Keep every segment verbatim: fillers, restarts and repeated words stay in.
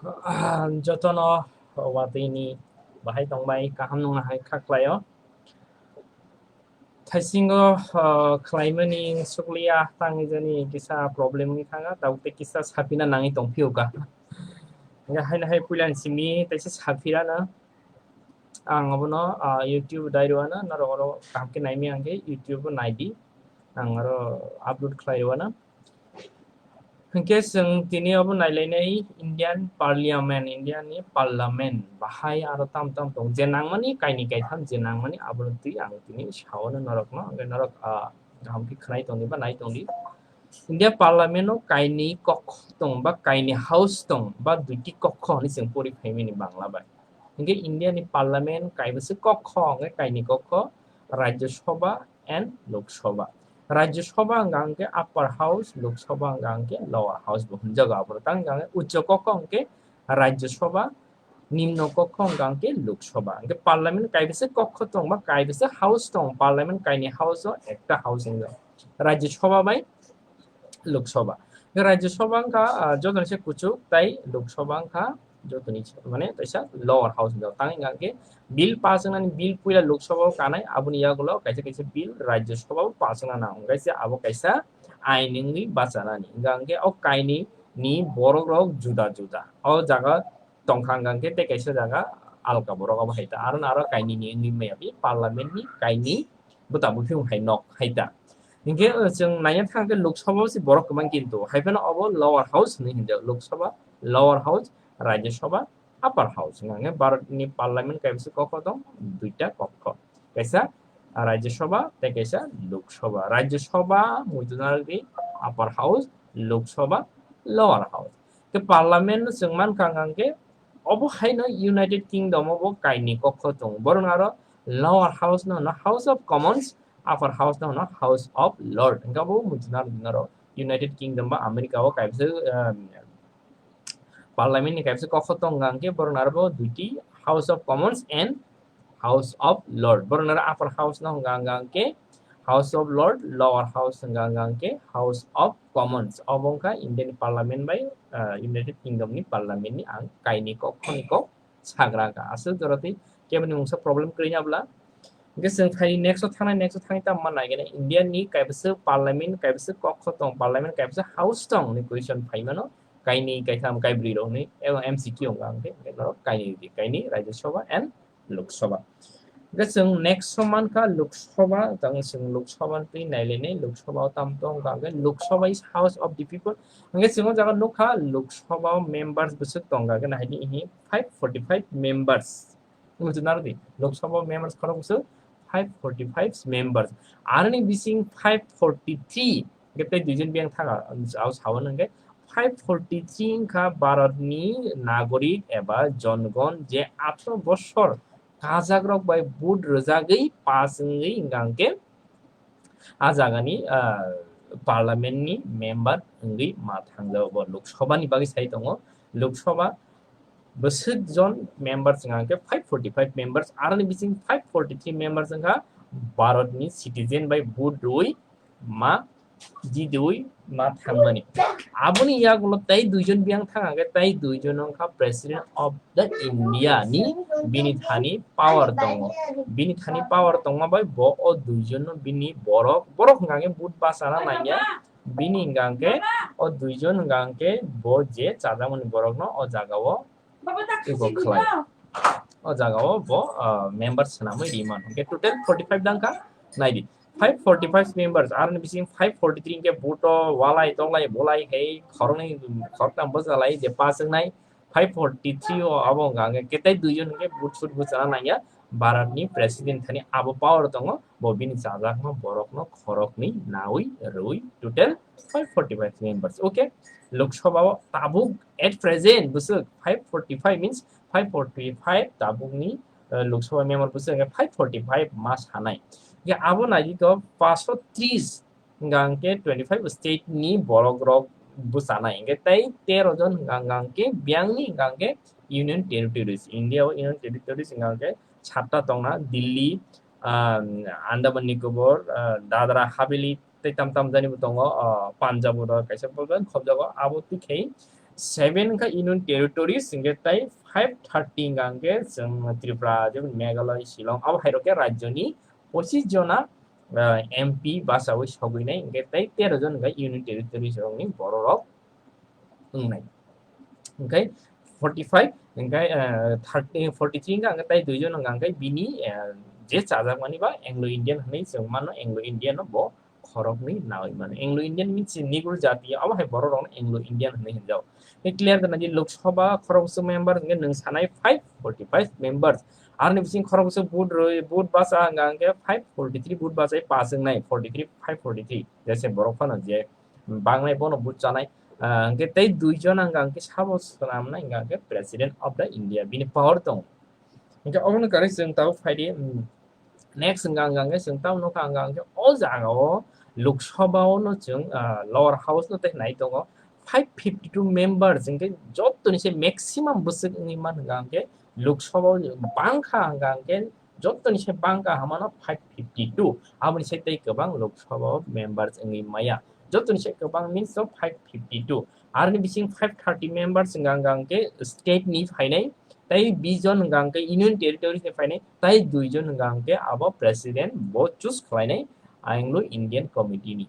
Ah, jotono watwi ni bahai tongbai kaham nung hai kha khlaio. Thaisingo, ah, khlaimani sukliya tangwi jani kisa problem wngwi thanga, tabuk tei kisa sapina nangwi tongphio ka. Hingke haino hai puilani simi taisa sapirana. Ang abono, ah, YouTube dai rwna, norok oro kaham khe naimi ang khe YouTube o naidi. Ang oro upload khlai rwna. Hingke chwng tini obo nailainai Indian Parliament, India ni Parliament bahai aro tam tam tong je nangmani kaini kaitham je nangmani abono twi ang tini saono norokno, hingke norok, ah, kaham khe khwnai tongdi ba nai tongdi. India Parliament o kaini kokho tong ba kaini house tong ba duiti kokho hinwi chwng pori phaimani Bangla bai. Hingke India ni Parliament kaibwswk kokho hingke kaini kokho Rajya Sabha and Lok Sabha. Rajya Sabha hingka hingke upper house, Lok Sabha hingka hingke lower house bo hwnjago. Aboni tang hingka hingke ucho kokho hingke Rajya Sabha, nimno kokho hingka hingke Lok Sabha. Hingke Parliament kaibwswk kokho tong ba kaibwswk house tong, Parliament kaini house o ekta house hwnjago. Rajya Sabha bai Lok Sabha. Rajya Sabha wngkha, ah, jotoni se kuchuk tai Lok Sabha wngkha jotoni se, mane kaisa lower house hwnjak. Tang hwnka hwnkhe bill pass wngnani bill puila Lok Sabha o kanai, aboni yagulo kaisa kaisa bill Rajya Sabha o pass wngna nango. Kaisa abo kaisa ain wngwi bachanani. Hwnka hwnkhe o kaini ni borok rok juda juda. O jaga tongkha hwnka hwnkhe tei kaisa jaga alka borok abo hai ta. Aro aro kaini ni wngwi maya parliament ni kaini bwta buphiyung hai nok hai ta. Hinkhe, uh, chwng naina thang khe Lok Sabha se borok kwbang kintu hai phano obo lower house hinwi hinjak. Lok Sabha, lower house, Rajya Sabha, upper house. Hwnka hwnkhe Bharat ni parliament kaibwswk kokho tong, duita kokho. Kaisa Rajya Sabha tei kaisa Lok Sabha. Rajya Sabha muitu narwgwi upper house, Lok Sabha lower house. Tei parliament no chwng mankha hwnka hwnkhe obo haino United Kingdom o bo kaini kokho tongo. Borok aro lower house no hwno House of Commons, upper house no hwno House of Lord. Hingke bo muchuna rwgwi norok United Kingdom ba America o kaibwswk, um, parliament ni kaibwswk kokho tongo hingke borok aro bo duiti House of Commons and House of Lord. Borok aro upper house no hwnka hwnkhe House of Lord, lower house hwnka hwnkhe House of Commons. Obo wngkha Indian parliament bai, ah, United Kingdom ni parliament ni ang kaini kok khoni kok sagra ka. Aswk jora twi keboni mungsa problem kwrwi ya bwla. Hingke chwng thani next o thangnai, next o thangwi tamo ma nai gana India ni kaibwswk parliament, kaibwswk kokho tong, parliament kaibwswk house tong ni question phai mano. Kaini, kaitham, kaibrwi rok ni, ebo M C Q wngkha hingke norok kaini, kaini Rajya Sabha and Lok Sabha. Hingke chwng next o mankha Lok Sabha, tang chwng Lok Sabha twi nailainai, Lok Sabha o tam tong hingke Lok Sabha is House of the People. Hingke chwng o jaga nukha Lok Sabha members bwswk tong hingke nahidi ihi five forty five members. Muchunardi, Lok Sabha members khorok bwswk five forty five members. Aroni bising five forty three hingke tei duijon biyang thanga, ang sao hingke five forty three wngkha Bharatni nagorik eba jongon je atro bosor kajakrok bai vote rwjagwi pass wngwi hwnka hwnkhe a jagani, ah, parliament ni member wngwi ma thangjago bo Lok Sabha ni bagwi sai tongo. Lok Sabha bwswk jon members wngkha hwnkhe five forty five members, aroni bising five forty three members wngkha Bharat ni citizen bai vote rwui ma jidui ma thangmani. Aboni yagulo tei duijon biyang thang hwnkhe tei duijon wngkha President of the India ni bini thani power tongo. Bini thani power tongma bai bo o duijon no bini borok, borok hwnkha hwnkhe vote bachana nangya. Bini hwnkha hwnkhe o duijon hwnkha hwnkhe bo je chajakmani borok no o jaga o ego khlai. O jaga o bo, ah, member swnamwi ri mano. Hwnkhe total forty five dangkha, naidi. Five forty five members, aroni bising five forty three hwnkhe vote o walai tolai bolai hai khoroknwi khoroktham bwchalai je pass wngnai. Five forty three o abo hwnkha hwnkhe ketai duijon hwnkhe vote sut bwchana nangya. Bharat ni president thani abo power tongo, bo bini chajakma borokno khoroknwi nawi rwi total five forty five members. Okay, Lok Sabha o tabuk at present bwswk five forty five means five forty five tabukni, eh, Lok Sabha member bwswk hwnkhe five forty five ma sanai. Hwnkhe abo naidi to paanch sho tris hwnkha hwnkhe twenty five state ni borok rok bwchanai. Hwnkhe tei tero jon hwnkha hwnkhe biyangni hwnkha hwnkhe Union Territories. India o Union Territories hwnkha hwnkhe satta tongna Delhi, ah, Andaman Nicobar, ah, Dadra Haveli, tei tam tam jani bo tongo, ah, Punjab o kaisa program khobjago, abo twi khe Seven wngkha Union Territories, hingke tai five thirty hingka hingke chwng Tripura, jemon Meghalaya, Shillong, abo hai rok khe rajyoni pochis jona, ah, M P bachaui sogwinai, hingke tai tero jon hingka Union Territories rokni bororok wngnai. Hingke forty five, hingke, ah, thirty, forty three hingka hingke tai dui jon hingka hingke bini, ah, je chajakmani ba Anglo Indian hinui chwng mano, Anglo Indian no bo khoroknwi naui mano. Anglo Indian means Negro jati, abo hai borok rokno Anglo Indian hinui hinjao. Tei clear gana di Lok Sabha khoroksa member hingke nwng sanai five forty five members. Aroni bising khoroksa vote roi, vote bacha hingka hingke five forty three vote bacha pass wngnai, forty three, five forty three. Jese borok phano je bangnai bono vote chanai. Ah, hingke tei dui jon hingka hingke sabo swnamnai hingka hingke President of the India, bini power tongo. Hingke obono kare chwng tabuk phaidi, mm, next hingka hingka hingke chwng tamo nukha hingka hingke o jaga o Lok Sabha o no chwng, ah, Lower House no tei nai tongo five fifty two members, hingke jotoni se maximum bwswk wngwi man hingka hingke Lok Sabha o bangkha hingka hingke jotoni se bangkha hamano five fifty two, aboni se tei kwbang Lok Sabha o members wngwi maya, jotoni se kwbang means of five fifty two. Aroni bising five thirty members hingka hingka hingke state ni phainai, tei bis jon hingka hingke Union Territories ni phainai, tei dui jon hingka hingke abo president bo choose khlainai Anglo Indian Committee ni.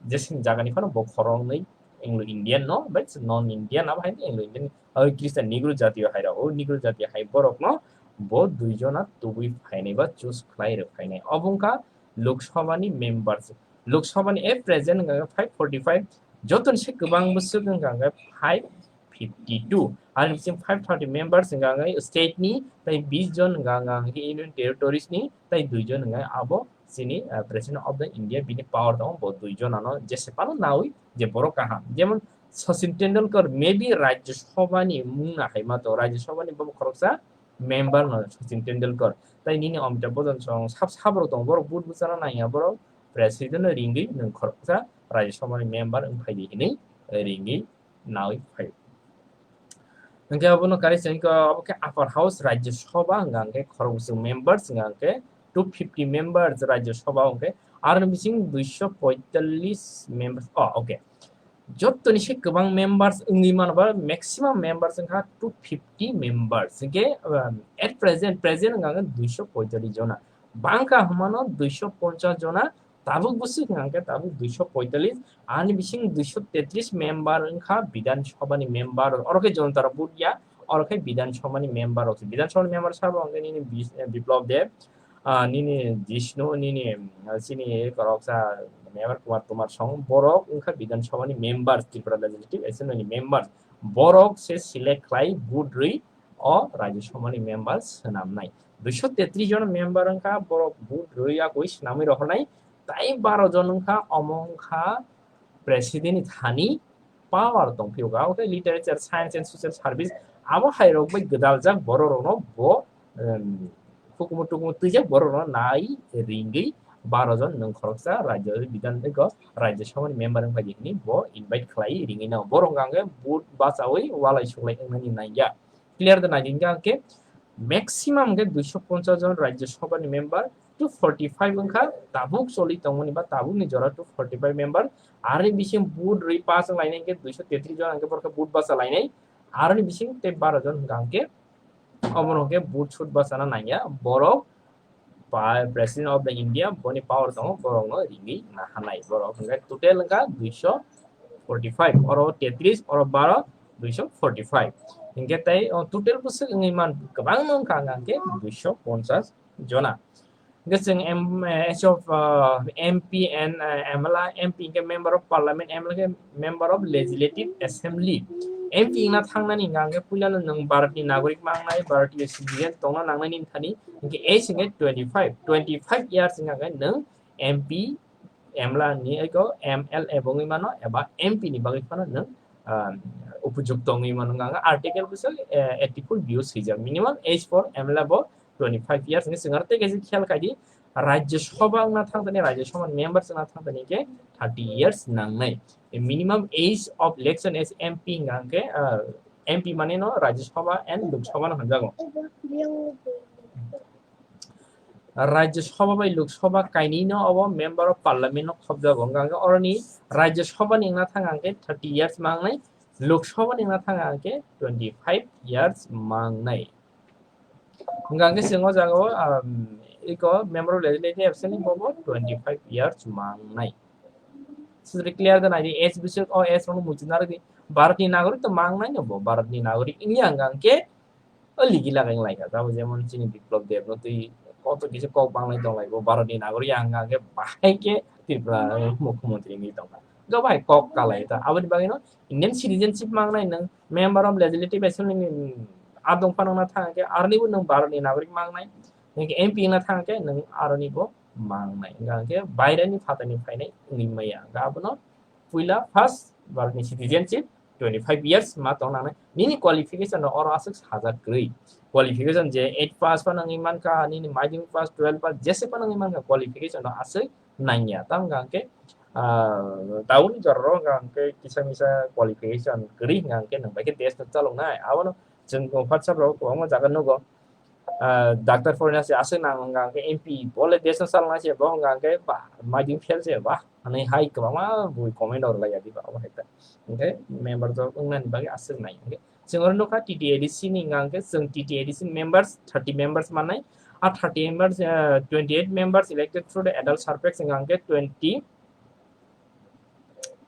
Jesini jaga ni phano bo khoroknwi Anglo Indian no, bai non Indian abo hai Anglo Indian, abo Christian Negro jatiyo hai rok, o Negro jatiyo hai borok no bo dui jona tubui phainai ba choose khlai rw phainai. Obo wngkha Lok Sabha ni members. Lok Sabha ni at present hingka hingke five forty five, jotoni se kwbang bwswk hingka hingke five fifty two. Aroni bising five thirty members hingka hingke state ni, tei bis jon hingka hingke Union Territories ni, tei dui jon hingka abo chini, ah, President of the India, bini power tongo, bo dui jon ano jese phano naui je borok kaham. Jemon Sachin Tendulkar maybe Rajya Sabha ni mung na hai ma to, Rajya Sabha ni bo khoroksa member no Sachin Tendulkar. Tei nini Amitabh Bachchan song sab sab rok tongo, borok vote bwchana nangya, borok president no ringwi nwng khoroksa Rajya Sabha ni member wng phai di hinwi ringwi naui phai. Hingke abono kare se hingke abo khe Upper House Rajya Sabha hingka hingke khorok bwswk members hingka hingke two fifty members Rajya Sabha hingke aroni bising duiso poitallis members. Oh, okay. Jotoni se kwbang members wngwi mano ba maximum members wngkha two fifty members. Hingke, um, at present, present hingka hingke duiso poitallis jona. Bangkha hwnmano duiso ponchas jona, tabuk bwswk hingka hingke tabuk duiso poitallis, ani bising duiso tetris member wngkha Bidhan Sabha ni member, oro khe Janata rok vote ya, oro khe Bidhan Sabha ni member rok, Bidhan Sabha ni member sabo hingke nini Bis-, eh, Biplab Deb, ah, nini Jishnu, nini, ah, chini koroksa Mevar Kumar Tumar song, borok wngkha Bidhan Sabha ni member, Tripura Legislative Assembly ni member, borok se select khlai vote rwi o Rajya Sabha ni member swnamnai. Duiso tetris jon member wngkha, borok vote rwi yakwi swnamwi rohornai, tai baro jon wngkha, omo wngkha president ni thani power tongphio, omo khe literature, science and social service, abo hai rok bai gwdaljak borok rokno bo, em, hukumu tukumu twijak borok rokno nai ringwi baro jon nwng khoroksa rajya bidhan ego Rajya Sabha ni member wngkha di hinwi bo invite khlai ringwi no. Borok hwnkha hwnkhe vote bachaui walai suklai wngnani nangya. Clear da nai hwnkha hwnkhe maximum hwnkhe duiso ponchas jon Rajya Sabha ni member, two forty five wngkha tabuk choli tongmani ba tabukni jora two forty five member. Aroni bising vote rwi pass wng lainai hwnkhe duiso tetris jon hwnkhe borok khe vote bacha lainai. Aroni bising tei baro jon hwnkha hwnkhe obono hwnkhe vote sut bachana nangya borok. President of the India, boni power tongo, borokno ringwi nahanai. Borok hwnkhe total wngkha duiso forty five, oro tetris, oro baro, duiso forty five. Hwnkhe tei o total bwswk wngwi man kwbangma wngkha, hwnkha hwnkhe duiso ponchas jona. Hwnkhe chwng M-, eh, as of, uh, M P and, uh, M L A, M P hwnkhe Member of Parliament, M L A hwnkhe Member of Legislative Assembly. M P wngna thangnani hwnkha hwnkhe puilano nwng Bharatni nagorik mangnai, Bharatiya citizen tongna nangnai nini thani, hwnkhe age hwnkhe twenty five, twenty five years wngkha hwnkhe nwng M P, M L A ni ego M L A bo wngwi mano, eba M P ni bagwi phano nwng, um, upojukto wngwi mano. Hwnkha hwnkhe article bwswk, eh, eighty four B o swijak, minimum age for M L A bo twenty five years hinwi swngkha. Tei kaisa khiyal khai di, Rajya Sabha wngna thang thani, Rajya Sabha ni members wngna thang thani khe thirty years nangnai. Minimum age of election as M P hwnkha hwnkhe, ah, M P mane no Rajya Sabha and Lok Sabha no hwnjago. Rajya Sabha bai Lok Sabha kainwi no obo Member of Parliament no khopjago. Hwnkha hwnkhe oroni Rajya Sabha ni wngna thang hwnkhe thirty years mangnai, Lok Sabha ni wngna thang hwnkhe twenty five years mangnai. Hwnkhe ang khe chwng o jaga o, um, iko member of legislative assembly bo bo twenty five years mangnai. Sudri clear da nai di, age bisok o age rok muchung naro di, Bharat ni nagorik to mangnai no bo, Bharat ni nagorik wngya hwnkhe o ligi lagai laika. Tamo jemon chini Biplab Deb no twi koto kisa kok banglai tonglai bo, Bharat ni nagorik wngya hwnkhe bahai khe Tripura mukhyamantri wngwi tongkha. Hwnkhe bahai kok kalai ta, aboni bagwi no Indian citizenship mangnai nwng member of legislative assembly ni adong phano wngna thang khe aroni bo nwng Bharat ni nagorik mangnai, nwng M P wngna thang khe nwng aroni bo mangnai, hwnkha hwnkhe bairani phatani phainai wngwi maya. Hwnkhe abono puila first Bharat ni citizenship twenty five years ma tong nangnai. Nini qualification no oro aswk sajak kwrwi. Qualification je eight pass phano wngwi mankha, nini madhyamik pass, twelve pass, jese phano wngwi mankha, qualification no aswk nangya. Tamo hwnkha hwnkhe, ah, town jora ro hwnkha hwnkhe kisa misa qualification kwrwi hwnkha hwnkhe nwng bai khe desh no chaloknai. Abono chwng WhatsApp rogo kwbangma jaga nugo. Ah, doctor porina se aswk nang hwnkha hwnkhe M P, bole desh no chaloknai se bo hwnkha hwnkhe ba, madhyamik fail se ba, hwnwi hai kwbangma bui comment rw lai ya di ba, obo hai ta. Hwnkhe member jok wngnani bagwi aswk nai hwnkhe. Chwng oro nukha T T A D C ni hwnkha hwnkhe chwng T T A D C members, thirty members mannai. A thirty members, ah, twenty eight members elected through the adult survey hwnkha hwnkhe twenty,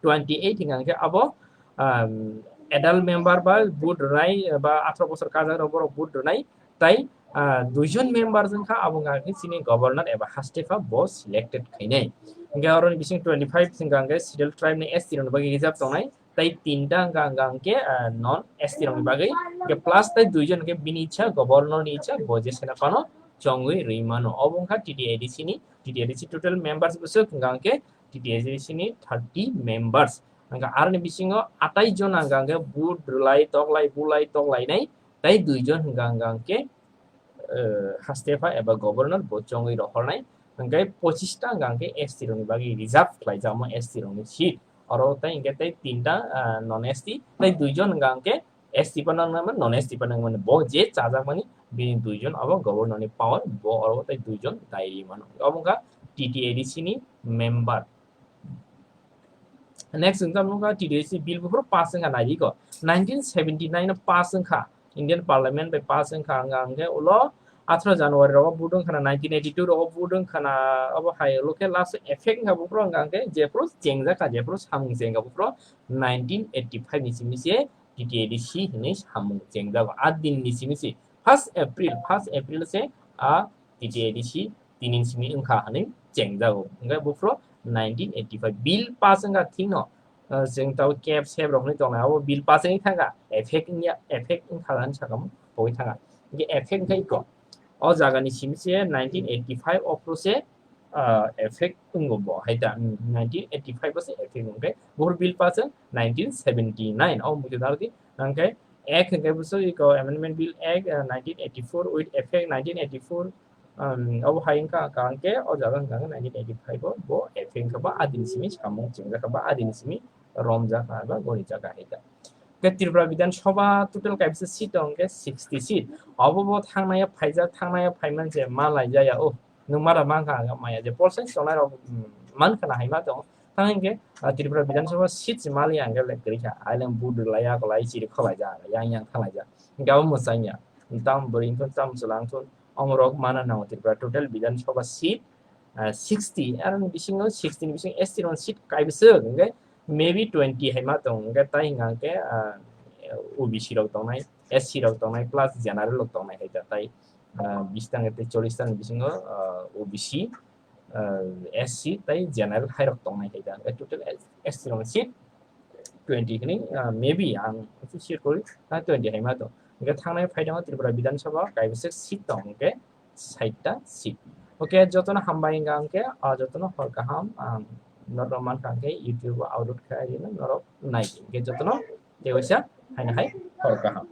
twenty eight hwnkha hwnkhe abo, um, adult member ba vote rwnai ba atharo bosor kajak rok borok vote rwnai, tai, ah, duijon member wngkha, abo hwnkha hwnkhe chini governor eba hastepha bo selected khainai. Hwnkhe oroni bising twenty five hwnkha hwnkhe scheduled tribe ni S T rokni bagwi reserve tongnai, tai tinta hwnkha hwnkha hwnkhe, ah, non S T rokni bagwi, hwnkhe plus tai duijon hwnkhe bini ichha, governor ni ichha, bo jesena phano chongwi rwi mano. Obo wngkha T T A D C ni, T T A D C total members bwswk hwnkha hwnkhe T T A D C ni thirty members. Hwnkha aroni bisingo atai jon hwnkha hwnkhe vote rwlai toklai bulai toklainai, tai duijon hwnkha hwnkha hwnkhe, eh, hastepha eba governor bo chongwi rohornai. Hwnkhe pochista hwnkha hwnkhe S T rokni bagwi reserve khlaijakmo S T rokni seat. Oro tai hwnkhe tai tinta, ah, non S T, tai duijon hwnkha hwnkhe S T phano nangmani, non S T phano nangmani. Bo je chajakmani bini duijon abo governor ni power, bo oro tai duijon dai rwi mano. Obo wngkha T T A D C ni member. Next wngkha nukha T T A D C bill buphuru pass wngkha nai di ko. Nineteen seventy nine o pass wngkha, Indian Parliament bai pass wngkha, wngkha hwnkhe ulo atharo January rogo vote wngkha na, nineteen eighty two rogo vote wngkha na, obo hai ulo khe last effect wngkha buphuru, wngkha hwnkhe jephuru chengjak kha, jephuru samung chengkha buphuru nineteen eighty five ni simi se T T A D C hinwi samung chengjago. A din ni simi se first April, first April se a T T A D C tini simi wngkha hwnwi chengjago. Hwnkhe buphuru nineteen eighty five bill pass wngkha thikno, ah, chwng tabuk cab seb rokni tongnai, abo bill pass wngwi thangkha, effect wngya, effect wngkha hwnwi sakha, pogwi thangkha. Hwnkhe effect wngkha iko. O jagani simi se nineteen eighty five o phuru se, ah, effect wngo bo hai ta, nineteen eighty five o se effect wngkhe. Buphuru bill pass wng nineteen seventy nine, o muitu narwdi, hwnkhe Act hwnkhe bwswk iko Amendment Bill Act, ah, nineteen eighty four with effect nineteen eighty four, um, obo hai wngkha, hwnkha hwnkhe o jaga hwnkha hwnkhe nineteen eighty five o bo effect wngkha ba adini simi samung chengjakha ba adini simi romjakha ba gorijakha hai ta. Hwnkhe Tripura Bidhan Sabha total kaisa seat tong hwnkhe sixty seat. Obo bo thangnaya phaijak, thangnaya phaiman je ma laijaya o. Nwng mara mankha hwnkhe maya je polsai chongnai rok, mm, mankha na hai ma tong. Thang hwnkhe, ah, Tripura Bidhan Sabha seat se maliya hwnkhe le kwrwi kha. Ailang vote rwlaiya, kwlai chiri khwlaijak, yang yang thanglaijak. Hwnkhe abo mwchangya. Tam bwrwi wngthun, tam chwla wngthun, omorok mana nango Tripura total Bidhan Sabha seat, ah, sixty, aroni bisingo sixty ni bisingo S T rokni seat kaibwswk, hwnkhe maybe twenty hai ma tong, hwnkhe tai hwnka hwnkhe, ah, O B C rok tongnai, S C rok tongnai, plus general rok tongnai hai ta, tai, ah, bis tang tei chollish tang bisingo, ah, O B C, ah, S C tei general hai rok tongnai hai ta, hwnkhe total S T rokni seat twenty hwnwi, ah, maybe ang sure kori, ah, twenty hai ma tong. Hwnkhe thangnai phaidao Tripura Bidhan Sabha kaibwswk seat tong hwnkhe sait ta seat. Okay, jotono hambai wngkha hwnkhe, ah, jotono hor kaham, ang norok mankha hwnkhe YouTube o upload khai rino norok nai di. Hwnkhe jotono tewaisa haino hai hor kaham.